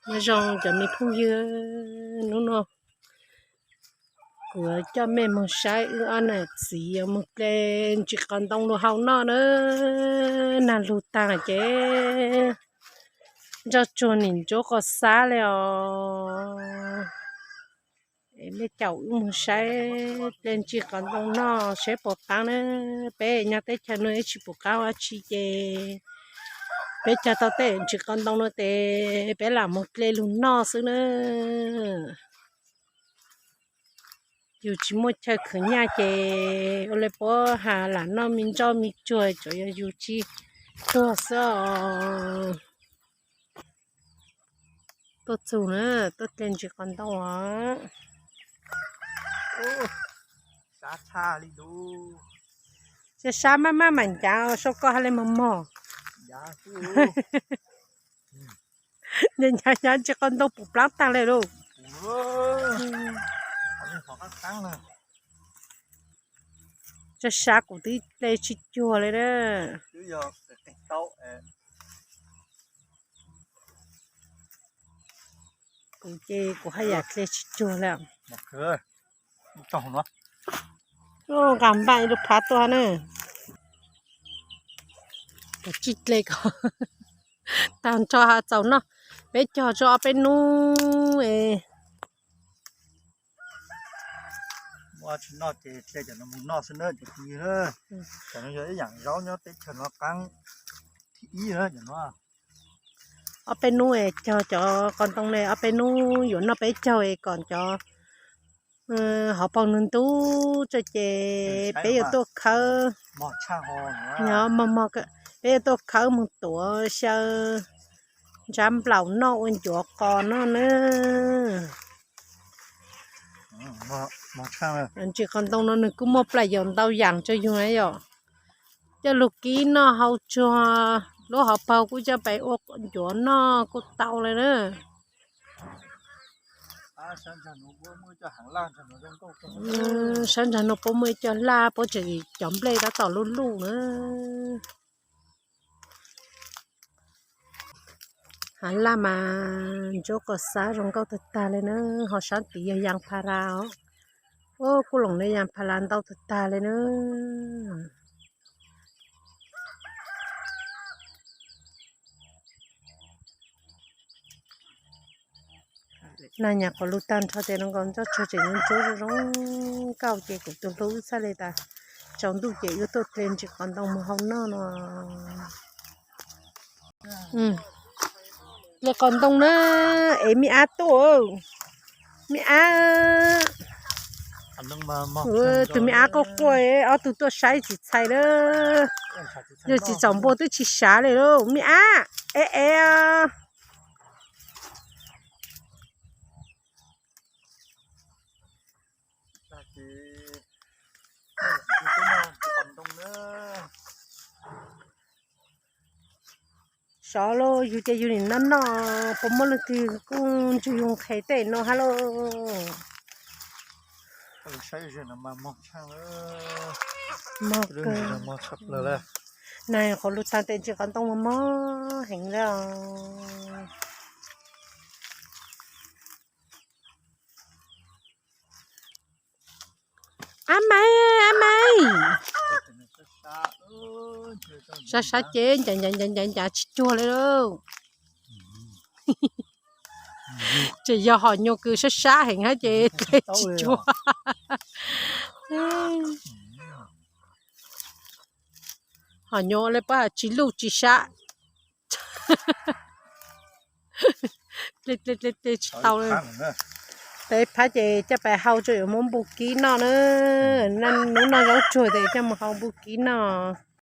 Nyob zoo cov me phooj ywg, hnub no kuv coj mej moog saib wb ob nam txiv yuav moog ple ntsis qos ntoo lug hau noj na. Nag lug taag ces nroj tsuag nim ntsuab qos xab le os. Es mej caum wb moog saib ple ntsis qos ntoo noj saib puas qaab na. Peb nyob teb chaws nuav ib tsi puas qaab dab tsi ces peb cog tau tej ntsis qos ntoo nuav tes peb lam moog ple lug noj xwb na. Yug tsi muaj chaw khwv nyaj ces ua le puab has lam noj me nroj me tsuag, tsuas yog yug tsi tuag xwb os. Tuaj txug na, tuaj ple ntsis qos ntoo os. Sab tshaj li lub. Sab sab maj maj mam ncav, sau koj hab le mos mos. Ncav ncav ncav ntsis qos ntoo puv plaab taag le lauj. Sab sab kuv twb ple tsis cuag le na. Kuv ces kuv haj yam ple tsis cuag le. Nqa npaaj ib lub phav tuaj na. Kuv tsis ple ko. Taag nrho has txaus noj. Peb cog tso ob peb nub es. Muaj tsi noj ces tle cov no moog noj xwb na cov phooj ywg. Cov no yog ib yaam zaub nyob teb chaws no qaab thib ib na cov no. Ob peb nub es cog cov qos ntoo ne, ob peb nub yuav noj peb caug es kom cov hauv paug nws ntub tso ces peb yuav tuaj khawb. Peb yuav tuaj khawb moog tuav xyaw ntsab nplaum noj ua ncuav qos noj na. Ntsis qos ntoo no nws kuj muaj plam yaum ntau yaam rua yug na yom. Coj lug kib noj hau tsuag, lub hauv paug kuj coj pais ua ncuav noj kuj tau le na. Sab ntsag nuav puab muaj ib co laj, puab tseem cov nplej tab tom luj luj na. Hav laj mas ntsuab qos xab zoo nkauj tag tag le na, ho sab tid yog yas pha la os. Ua kuj loom le yas pha la ntau tag tag le na. Nag nyam qhuav lug tag nrho tes no nkaus nroj tsuag tseem ntsuab zoo zoo nkauj ces kuv tus hlub wb txhaj le tas tsaus ntuj ces wb tuaj ple ntsis qos ntoo mus hau noj no. Ple qos ntoo na, es me ab tuaj, me ab, tus me ab quaj quaj, ob tug tuaj saib tsis txhais lawm, yog tsis txaus npua twb tsis sav li lauj, me ab, ev ev. Sov lauj, yug ces yug nim no noj, puas muaj leej twg kuj ntsug yug nqhes tej no hab lauj. Mog kawg. Nag qhuav lug tag tes ntsis qos ntoo mog mog heev le os. Ab Maiv, Ab Maiv. Sab sab ces ncav ncav ncav ncav ncav tsis cuag li lauj. Tseem yog hom nyuas kws sab sab heev hab ces tle tsis cuag. Hom nyuas le puab has tsis luj tsis sab. Ple ple ple ple tsis tau li. Ple phab ces coj pais hau tso yuav muab npu kib noj na. Hnub no zaub tsuag tes coj mus hau npu kib noj.